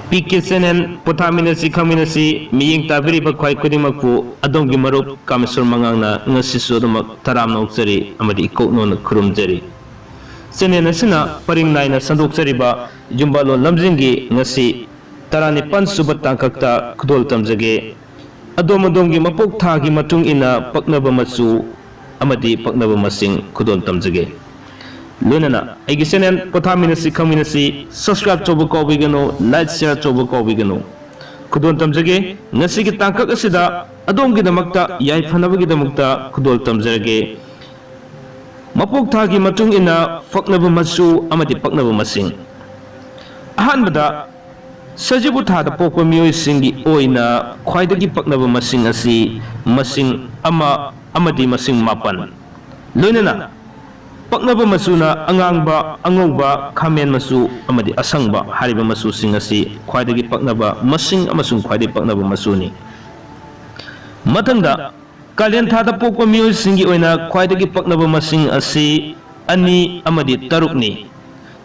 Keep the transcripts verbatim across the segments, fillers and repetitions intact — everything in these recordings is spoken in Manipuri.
ꯄꯤ ꯀꯦ ꯆꯦꯅꯦꯜ ꯄꯣꯊꯥꯃꯤꯟꯅꯁꯤ ꯈꯪꯃꯤꯟꯅꯁꯤ ꯃꯤꯠꯌꯦꯡ ꯇꯥꯕꯤꯔꯤꯕ ꯈ꯭ꯋꯥꯏ ꯈꯨꯗꯤꯡꯃꯛꯄꯨ ꯑꯗꯣꯝꯒꯤ ꯃꯔꯨꯞ ꯀꯥꯃꯦꯁꯣꯔ ꯃꯉꯥꯡꯅ ꯉꯁꯤꯁꯨ ꯑꯗꯨꯃꯛ ꯇꯔꯥꯝꯅ ꯑꯣꯛꯆꯔꯤ ꯑꯃꯗꯤ ꯏꯀꯣꯛꯅꯣꯅ ꯈꯨꯔꯨꯝꯖꯔꯤ꯫ ꯆꯦꯅꯦꯜ ꯑꯁꯤꯅ ꯄꯔꯤꯡ ꯅꯥꯏꯅ ꯁꯟꯗꯣꯛꯆꯔꯤꯕ ꯌꯨꯝꯕꯥꯂꯣꯟ ꯂꯝꯖꯤꯡꯒꯤ ꯉꯁꯤ ꯇꯔꯥꯅꯤꯄꯥꯟ ꯁꯨꯕ ꯇꯥꯡꯀꯛꯇ ꯈꯨꯗꯣꯜ ꯇꯝꯖꯒꯦ꯫ ꯑꯗꯣꯝ ꯑꯗꯣꯝꯒꯤ ꯃꯄꯣꯛ ꯊꯥꯒꯤ ꯃꯇꯨꯡ ꯏꯟꯅ ꯄꯛꯅꯕ ꯃꯆꯨ ꯑꯃꯗꯤ ꯄꯛꯅꯕ ꯃꯁꯤꯡ ꯈꯨꯗꯣꯜ ꯇꯝꯖꯒꯦ꯫ ꯂꯣꯏꯅꯅ ꯑꯩꯒꯤ ꯆꯦꯅꯦꯜ ꯄꯣꯊꯥꯃꯤꯟꯅꯁꯤ ꯈꯪꯃꯤꯟꯅꯁꯤ subscribe ꯇꯧꯕ ꯀꯥꯎꯕꯤꯒꯅꯨ, like share ꯇꯧꯕ ꯀꯥꯎꯕꯤꯒꯅꯨ꯫ ꯈꯨꯗꯣꯜ ꯇꯝꯖꯒꯦ꯫ ꯉꯁꯤꯒꯤ ꯇꯥꯡꯀꯛ ꯑꯁꯤꯗ ꯑꯗꯣꯝꯒꯤꯗꯃꯛꯇ ꯌꯥꯏꯐꯅꯕꯒꯤꯗꯃꯛꯇ ꯈꯨꯗꯣꯜ ꯇꯝꯖꯔꯒꯦ꯫ ꯃꯄꯣꯛ ꯊꯥꯒꯤ ꯃꯇꯨꯡ ꯏꯟꯅ ꯄꯛꯅꯕ ꯃꯆꯨ ꯑꯃꯗꯤ ꯄꯛꯅꯕ ꯃꯁꯤꯡ꯫ ꯑꯍꯥꯟꯕꯗ, ꯁꯖꯤꯕꯨ ꯊꯥꯗ ꯄꯣꯛꯄ ꯃꯤꯑꯣꯏꯁꯤꯡꯒꯤ ꯑꯣꯏꯅ ꯈ꯭ꯋꯥꯏꯗꯒꯤ ꯄꯛꯅꯕ ꯃꯁꯤꯡ ꯑꯁꯤ ꯃꯁꯤꯡ ꯑꯃ ꯑꯃꯗꯤ ꯃꯁꯤꯡ ꯃꯥꯄꯟ꯫ ꯂꯣꯏꯅꯅ ꯄꯛꯅꯕ ꯃꯆꯨꯅ ꯑꯉꯥꯡꯕ, ꯑꯉꯧꯕ, ꯈꯥꯃꯦꯟ ꯃꯆꯨ ꯑꯃꯗꯤ ꯑꯁꯪꯕ ꯍꯥꯏꯔꯤꯕ ꯃꯆꯨꯁꯤꯡ ꯑꯁꯤ ꯈ꯭ꯋꯥꯏꯗꯒꯤ ꯄꯛꯅꯕ ꯃꯁꯤꯡ ꯑꯃꯁꯨꯡ ꯈ꯭ꯋꯥꯏꯗꯒꯤ ꯄꯛꯅꯕ ꯃꯆꯨꯅꯤ꯫ ꯃꯊꯪꯗ, ꯀꯥꯂꯦꯟ ꯊꯥꯗ ꯄꯣꯛꯄ ꯃꯤꯑꯣꯏꯁꯤꯡꯒꯤ ꯑꯣꯏꯅ ꯈ꯭ꯋꯥꯏꯗꯒꯤ ꯄꯛꯅꯕ ꯃꯁꯤꯡ ꯑꯁꯤ ꯑꯅꯤ ꯑꯃꯗꯤ ꯇꯔꯨꯛꯅꯤ꯫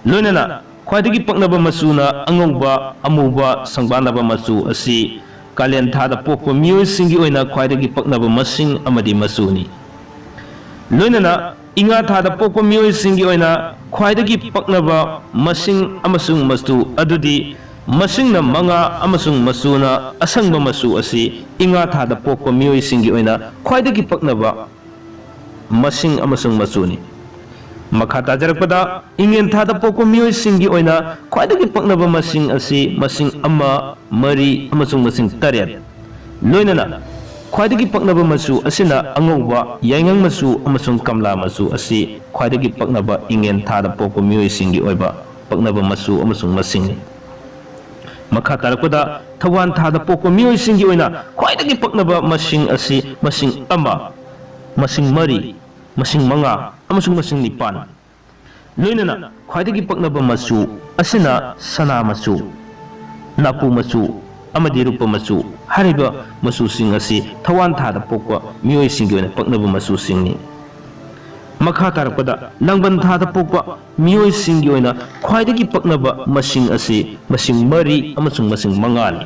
ꯂꯣꯏꯅꯅ ꯈ꯭ꯋꯥꯏꯗꯒꯤ ꯄꯛꯅꯕ ꯃꯆꯨꯅ ꯑꯉꯧꯕ, ꯑꯃꯨꯕ, ꯁꯪꯕꯥꯟꯅꯕ ꯃꯆꯨ ꯑꯁꯤ ꯀꯥꯂꯦꯟ ꯊꯥꯗ ꯄꯣꯛꯄ ꯃꯤꯑꯣꯏꯁꯤꯡꯒꯤ ꯑꯣꯏꯅ ꯈ꯭ꯋꯥꯏꯗꯒꯤ ꯄꯛꯅꯕ ꯃꯁꯤꯡ ꯑꯃꯗꯤ ꯃꯆꯨꯅꯤ꯫ ꯂꯣꯏꯅꯅ ꯏꯉꯥ ꯊꯥꯗ ꯄꯣꯛꯄ ꯃꯤꯑꯣꯏꯁꯤꯡꯒꯤ ꯑꯣꯏꯅ ꯈ꯭ꯋꯥꯏꯗꯒꯤ ꯄꯛꯅꯕ ꯃꯁꯤꯡ ꯑꯃꯁꯨꯡ ꯃꯆꯨ ꯑꯗꯨꯗꯤ ꯃꯁꯤꯡꯅ ꯃꯉꯥ ꯑꯃꯁꯨꯡ ꯃꯆꯨꯅ ꯑꯁꯪꯕ ꯃꯆꯨ ꯑꯁꯤ ꯏꯉꯥ ꯊꯥꯗ ꯄꯣꯛꯄ ꯃꯤꯑꯣꯏꯁꯤꯡꯒꯤ ꯑꯣꯏꯅ ꯈ꯭ꯋꯥꯏꯗꯒꯤ ꯄꯛꯅꯕ ꯃꯁꯤꯡ ꯑꯃꯁꯨꯡ ꯃꯆꯨꯅꯤ꯫ ꯃꯈꯥ ꯇꯥꯖꯔꯛꯄꯗ, ꯏꯉꯦꯟ ꯊꯥꯗ ꯄꯣꯛꯄ ꯃꯤꯑꯣꯏꯁꯤꯡꯒꯤ ꯑꯣꯏꯅ ꯈ꯭ꯋꯥꯏꯗꯒꯤ ꯄꯛꯅꯕ ꯃꯁꯤꯡ ꯑꯁꯤ ꯃꯁꯤꯡ ꯑꯃ, ꯃꯔꯤ ꯑꯃꯁꯨꯡ ꯃꯁꯤꯡ ꯇꯔꯦꯠ꯫ ꯂꯣꯏꯅꯅ ꯈ꯭ꯋꯥꯏꯗꯒꯤ ꯄꯛꯅꯕ ꯃꯆꯨ ꯑꯁꯤꯅ ꯑꯉꯧꯕ, ꯌꯥꯏꯉꯪ ꯃꯆꯨ ꯑꯃꯁꯨꯡ ꯀꯝꯂꯥ ꯃꯆꯨ ꯑꯁꯤ ꯈ꯭ꯋꯥꯏꯗꯒꯤ ꯄꯛꯅꯕ ꯏꯉꯦꯟ ꯊꯥꯗ ꯄꯣꯛꯄ ꯃꯤꯑꯣꯏꯁꯤꯡꯒꯤ ꯑꯣꯏꯕ ꯄꯛꯅꯕ ꯃꯆꯨ ꯑꯃꯁꯨꯡ ꯃꯁꯤꯡꯅꯤ꯫ ꯃꯈꯥ ꯇꯥꯔꯛꯄꯗ, ꯊꯧꯋꯥꯟ ꯊꯥꯗ ꯄꯣꯛꯄ ꯃꯤꯑꯣꯏꯁꯤꯡꯒꯤ ꯑꯣꯏꯅ ꯈ꯭ꯋꯥꯏꯗꯒꯤ ꯄꯛꯅꯕ ꯃꯁꯤꯡ ꯑꯁꯤ ꯃꯁꯤꯡ ꯑꯃ, ꯃꯁꯤꯡ ꯃꯔꯤ, ꯃꯁꯤꯡ ꯃꯉꯥ ꯑꯃꯁꯨꯡ ꯃꯁꯤꯡ ꯅꯤꯄꯥꯟ꯫ ꯂꯣꯏꯅꯅ ꯈ꯭ꯋꯥꯏꯗꯒꯤ ꯄꯛꯅꯕ ꯃꯆꯨ ꯑꯁꯤꯅ ꯁꯅꯥ ꯃꯆꯨ, ꯅꯥꯄꯨ ꯃꯆꯨ ꯑꯃꯗꯤ ꯔꯨꯄ ꯃꯆꯨ ꯍꯥꯏꯔꯤꯕ ꯃꯆꯨꯁꯤꯡ ꯑꯁꯤ ꯊꯧꯋꯥꯟ ꯊꯥꯗ ꯄꯣꯛꯄ ꯃꯤꯑꯣꯏꯁꯤꯡꯒꯤ ꯑꯣꯏꯅ ꯄꯛꯅꯕ ꯃꯆꯨꯁꯤꯡꯅꯤ꯫ ꯃꯈꯥ ꯇꯥꯔꯛꯄꯗ, ꯂꯥꯡꯕꯟ ꯊꯥꯗ ꯄꯣꯛꯄ ꯃꯤꯑꯣꯏꯁꯤꯡꯒꯤ ꯑꯣꯏꯅ ꯈ꯭ꯋꯥꯏꯗꯒꯤ ꯄꯛꯅꯕ ꯃꯁꯤꯡ ꯑꯁꯤ ꯃꯁꯤꯡ ꯃꯔꯤ ꯑꯃꯁꯨꯡ ꯃꯁꯤꯡ ꯃꯉꯥꯅꯤ꯫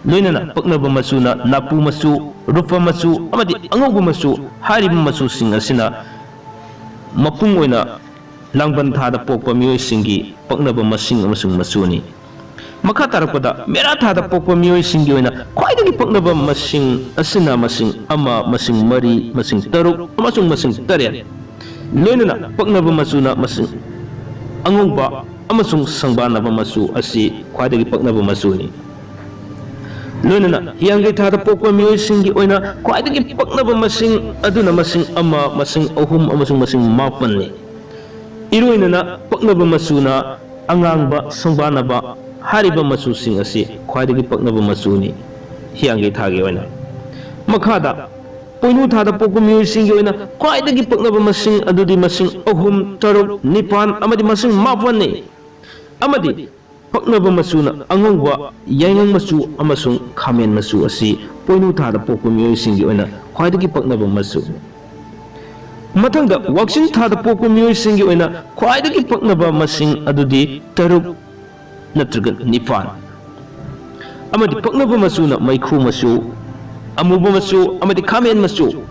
ꯂꯣꯏꯅꯅ ꯄꯛꯅꯕ ꯃꯆꯨꯅ ꯅꯥꯄꯨ ꯃꯆꯨ, ꯔꯨꯄꯥ ꯃꯆꯨ ꯑꯃꯗꯤ ꯑꯉꯧꯕ ꯃꯆꯨ꯫ ꯍꯥꯏꯔꯤꯕ ꯃꯆꯨꯁꯤꯡ ꯑꯁꯤꯅ ꯃꯄꯨꯡ ꯑꯣꯏꯅ ꯂꯥꯡꯕꯟ ꯊꯥꯗ ꯄꯣꯛꯄ ꯃꯤꯑꯣꯏꯁꯤꯡꯒꯤ ꯄꯛꯅꯕ ꯃꯁꯤꯡ ꯑꯃꯁꯨꯡ ꯃꯆꯨꯅꯤ꯫ ꯃꯈꯥ ꯇꯥꯔꯛꯄꯗ, ꯃꯦꯔꯥ ꯊꯥꯗ ꯄꯣꯛꯄ ꯃꯤꯑꯣꯏꯁꯤꯡꯒꯤ ꯑꯣꯏꯅ ꯈ꯭ꯋꯥꯏꯗꯒꯤ ꯄꯛꯅꯕ ꯃꯁꯤꯡ ꯑꯁꯤꯅ ꯃꯁꯤꯡ ꯑꯃ, ꯃꯁꯤꯡ ꯃꯔꯤ, ꯃꯁꯤꯡ ꯇꯔꯨꯛ ꯑꯃꯁꯨꯡ ꯃꯁꯤꯡ ꯇꯔꯦꯠ꯫ ꯂꯣꯏꯅꯅ ꯄꯛꯅꯕ ꯃꯆꯨꯅ ꯃꯁꯤꯡ ꯑꯉꯧꯕ ꯑꯃꯁꯨꯡ ꯁꯪꯕꯥꯅꯕ ꯃꯆꯨ ꯑꯁꯤ ꯈ꯭ꯋꯥꯏꯗꯒꯤ ꯄꯛꯅꯕ ꯃꯆꯨꯅꯤ꯫ ꯂꯣꯏꯅꯅ ꯍꯤꯌꯥꯡꯒꯩ ꯊꯥꯗ ꯄꯣꯛꯄ ꯃꯤꯑꯣꯏꯁꯤꯡꯒꯤ ꯑꯣꯏꯅ ꯈ꯭ꯋꯥꯏꯗꯒꯤ ꯄꯛꯅꯕ ꯃꯁꯤꯡ ꯑꯗꯨꯅ ꯃꯁꯤꯡ ꯑꯃ, ꯃꯁꯤꯡ ꯑꯍꯨꯝ ꯑꯃꯁꯨꯡ ꯃꯁꯤꯡ ꯃꯥꯄꯟꯅꯤ꯫ ꯏꯔꯣꯏꯅꯅ ꯄꯛꯅꯕ ꯃꯆꯨꯅ ꯑꯉꯥꯡꯕ, ꯁꯪꯕꯥꯅꯕ꯫ ꯍꯥꯏꯔꯤꯕ ꯃꯆꯨꯁꯤꯡ ꯑꯁꯤ ꯈ꯭ꯋꯥꯏꯗꯒꯤ ꯄꯛꯅꯕ ꯃꯆꯨꯅꯤ ꯍꯤꯌꯥꯡꯒꯩ ꯊꯥꯒꯤ ꯑꯣꯏꯅ꯫ ꯃꯈꯥꯗ, ꯄꯣꯏꯅꯨ ꯊꯥꯗ ꯄꯣꯛꯄ ꯃꯤꯑꯣꯏꯁꯤꯡꯒꯤ ꯑꯣꯏꯅ ꯈ꯭ꯋꯥꯏꯗꯒꯤ ꯄꯛꯅꯕ ꯃꯁꯤꯡ ꯑꯗꯨꯗꯤ ꯃꯁꯤꯡ ꯑꯍꯨꯝ, ꯇꯔꯨꯛ, ꯅꯤꯄꯥꯟ ꯑꯃꯗꯤ ꯃꯁꯤꯡ ꯃꯥꯄꯟꯅꯤ꯫ ꯑꯃꯗꯤ ꯄꯛꯅꯕ ꯃꯆꯨꯅ ꯑꯉꯧꯕ, ꯌꯥꯏꯉꯪ ꯃꯆꯨ ꯑꯃꯁꯨꯡ ꯈꯥꯃꯦꯟ ꯃꯆꯨ ꯑꯁꯤ ꯄꯣꯏꯅꯨ ꯊꯥꯗ ꯄꯣꯛꯄ ꯃꯤꯑꯣꯏꯁꯤꯡꯒꯤ ꯑꯣꯏꯅ ꯈ꯭ꯋꯥꯏꯗꯒꯤ ꯄꯛꯅꯕ ꯃꯆꯨꯅꯤ꯫ ꯃꯊꯪꯗ, ꯋꯥꯛꯆꯤꯡ ꯊꯥꯗ ꯄꯣꯛꯄ ꯃꯤꯑꯣꯏꯁꯤꯡꯒꯤ ꯑꯣꯏꯅ ꯈ꯭ꯋꯥꯏꯗꯒꯤ ꯄꯛꯅꯕ ꯃꯁꯤꯡ ꯑꯗꯨꯗꯤ ꯇꯔꯨꯛ ꯅꯠꯇ꯭ꯔꯒ ꯅꯤꯄꯥꯟ꯫ ꯑꯃꯗꯤ ꯄꯛꯅꯕ ꯃꯆꯨꯅ ꯃꯩꯈꯨ ꯃꯆꯨ, ꯑꯃꯨꯕ ꯃꯆꯨ ꯑꯃꯗꯤ ꯈꯥꯃꯦꯟ ꯃꯆꯨ꯫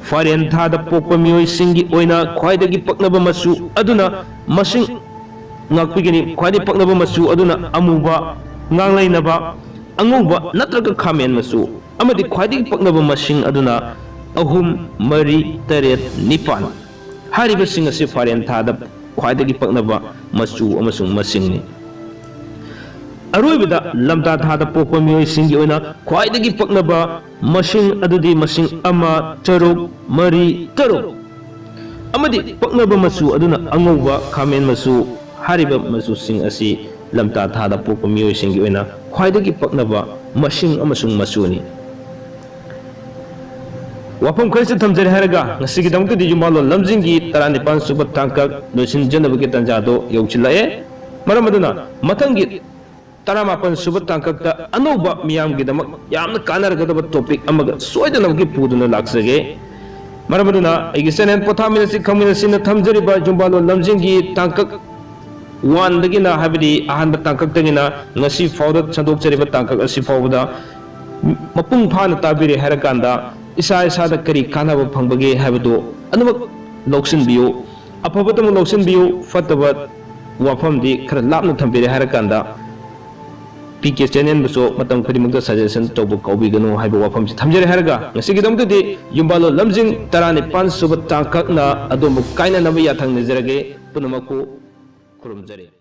ꯐꯥꯏꯔꯦꯟ ꯊꯥꯗ ꯄꯣꯛꯄ ꯃꯤꯑꯣꯏꯁꯤꯡꯒꯤ ꯑꯣꯏꯅ ꯈ꯭ꯋꯥꯏꯗꯒꯤ ꯄꯛꯅꯕ ꯃꯆꯨ ꯑꯗꯨꯅ ꯃꯁꯤꯡ ꯉꯥꯛꯄꯤꯒꯅꯤ꯫ ꯈ꯭ꯋꯥꯏꯗꯒꯤ ꯄꯛꯅꯕ ꯃꯆꯨ ꯑꯗꯨꯅ ꯑꯃꯨꯕ, ꯉꯥꯡꯂꯩꯅꯕ, ꯑꯉꯧꯕ ꯅꯠꯇ꯭ꯔꯒ ꯈꯥꯃꯦꯟ ꯃꯆꯨ꯫ ꯑꯃꯗꯤ ꯈ꯭ꯋꯥꯏꯗꯒꯤ ꯄꯛꯅꯕ ꯃꯁꯤꯡ ꯑꯗꯨꯅ ꯑꯍꯨꯝ, ꯃꯔꯤ, ꯇꯔꯦꯠ, ꯅꯤꯄꯥꯟ꯫ ꯍꯥꯏꯔꯤꯕꯁꯤꯡ ꯑꯁꯤ ꯐꯥꯏꯔꯦꯟ ꯊꯥꯗ ꯈ꯭ꯋꯥꯏꯗꯒꯤ ꯄꯛꯅꯕ ꯃꯆꯨ ꯑꯃꯁꯨꯡ ꯃꯁꯤꯡꯅꯤ꯫ ꯑꯔꯣꯏꯕꯗ, ꯂꯝꯇꯥ ꯊꯥꯗ ꯄꯣꯛꯄ ꯃꯤꯑꯣꯏꯁꯤꯡꯒꯤ ꯑꯣꯏꯅ ꯈ꯭ꯋꯥꯏꯗꯒꯤ ꯄꯛꯅꯕ ꯃꯁꯤꯡ ꯑꯗꯨꯗꯤ ꯃꯁꯤꯡ ꯑꯃ, ꯇꯔꯨꯛ, ꯃꯔꯤ, ꯇꯔꯨꯛ꯫ ꯑꯃꯗꯤ ꯄꯛꯅꯕ ꯃꯆꯨ ꯑꯗꯨꯅ ꯑꯉꯧꯕ, ꯈꯥꯃꯦꯟ ꯃꯆꯨ꯫ ꯍꯥꯏꯔꯤꯕ ꯃꯆꯨꯁꯤꯡ ꯑꯁꯤ ꯂꯝꯇꯥ ꯊꯥꯗ ꯄꯣꯛꯄ ꯃꯤꯑꯣꯏꯁꯤꯡꯒꯤ ꯑꯣꯏꯅ ꯈ꯭ꯋꯥꯏꯗꯒꯤ ꯄꯛꯅꯕ ꯃꯁꯤꯡ ꯑꯃꯁꯨꯡ ꯃꯆꯨꯅꯤ꯫ ꯋꯥꯐꯝ ꯈꯔꯁꯨ ꯊꯝꯖꯔꯦ ꯍꯥꯏꯔꯒ, ꯉꯁꯤꯒꯤꯗꯃꯛꯇꯗꯤ ꯌꯨꯝꯕꯥꯜꯂꯣꯟ ꯂꯝꯖꯤꯡꯒꯤ ꯇꯔꯥꯅꯤꯄꯥꯟ ꯁꯨꯕ ꯇꯥꯡꯀꯛ ꯂꯣꯏꯁꯤꯟꯖꯅꯕꯒꯤ ꯇꯥꯟꯖꯥꯗꯣ ꯌꯧꯁꯤꯜꯂꯛꯑꯦ꯫ ꯃꯔꯝ ꯑꯗꯨꯅ, ꯃꯊꯪꯒꯤ ꯇꯔꯥꯃꯥꯄꯟ ꯁꯨꯕ ꯇꯥꯡꯀꯛꯇ ꯑꯅꯧꯕ, ꯃꯤꯌꯥꯝꯒꯤꯗꯃꯛ ꯌꯥꯝꯅ ꯀꯥꯟꯅꯔꯒꯗꯕ topic ꯑꯃꯒ ꯁꯣꯏꯗꯅꯃꯛꯀꯤ ꯄꯨꯗꯨꯅ ꯂꯥꯛꯆꯒꯦ꯫ ꯃꯔꯝ ꯑꯗꯨꯅ ꯑꯩꯒꯤ ꯆꯦꯅꯦꯜ ꯄꯣꯊꯥꯃꯤꯟꯅꯁꯤ ꯈꯪꯃꯤꯟꯅꯁꯤꯅ ꯊꯝꯖꯔꯤꯕ ꯌꯨꯝꯕꯥꯂꯣꯟ ꯂꯝꯖꯤꯡꯒꯤ ꯇꯥꯡꯀꯛ ꯋꯥꯟꯗꯒꯤꯅ, ꯍꯥꯏꯕꯗꯤ ꯑꯍꯥꯟꯕ ꯇꯥꯡꯀꯛꯇꯒꯤꯅ ꯉꯁꯤ ꯐꯥꯎꯗ ꯁꯟꯗꯣꯛꯆꯔꯤꯕ ꯇꯥꯡꯀꯛ ꯑꯁꯤ ꯐꯥꯎꯕꯗ ꯃꯄꯨꯡ ꯐꯥꯅ ꯇꯥꯕꯤꯔꯦ ꯍꯥꯏꯔꯀꯥꯟꯗ ꯏꯁꯥ ꯏꯁꯥꯗ ꯀꯔꯤ ꯀꯥꯟꯅꯕ ꯐꯪꯕꯒꯦ ꯍꯥꯏꯕꯗꯨ ꯑꯗꯨꯃꯛ ꯂꯧꯁꯤꯟꯕꯤꯌꯨ꯫ ꯑꯐꯕꯇꯃꯛ ꯂꯧꯁꯤꯟꯕꯤꯌꯨ, ꯐꯠꯇꯕ ꯋꯥꯐꯝꯗꯤ ꯈꯔ ꯂꯥꯞꯅ ꯊꯝꯕꯤꯔꯦ ꯍꯥꯏꯔꯀꯥꯟꯗ ꯄꯤ ꯀꯦ ꯆꯦꯅꯦꯜꯕꯨꯁꯨ ꯃꯇꯝ ꯈꯨꯗꯤꯡꯃꯛꯇ ꯁꯖꯦꯁꯟ ꯇꯧꯕ ꯀꯥꯎꯕꯤꯒꯅꯨ ꯍꯥꯏꯕ ꯋꯥꯐꯝꯁꯤ ꯊꯝꯖꯔꯦ ꯍꯥꯏꯔꯒ ꯉꯁꯤꯒꯤꯗꯃꯛꯇꯗꯤ ꯌꯨꯝꯕꯥꯂꯣꯟ ꯂꯝꯖꯤꯡ ꯇꯔꯥꯅꯤꯄꯥꯟ ꯁꯨꯕ ꯇꯥꯡꯀꯛꯅ ꯑꯗꯣꯝꯕꯨ ꯀꯥꯏꯅꯅꯕ ꯌꯥꯊꯪ ꯅꯤꯖꯔꯒꯦ꯫ ꯄꯨꯝꯅꯃꯛꯄꯨ ꯈꯨꯔꯨꯝꯖꯔꯤ꯫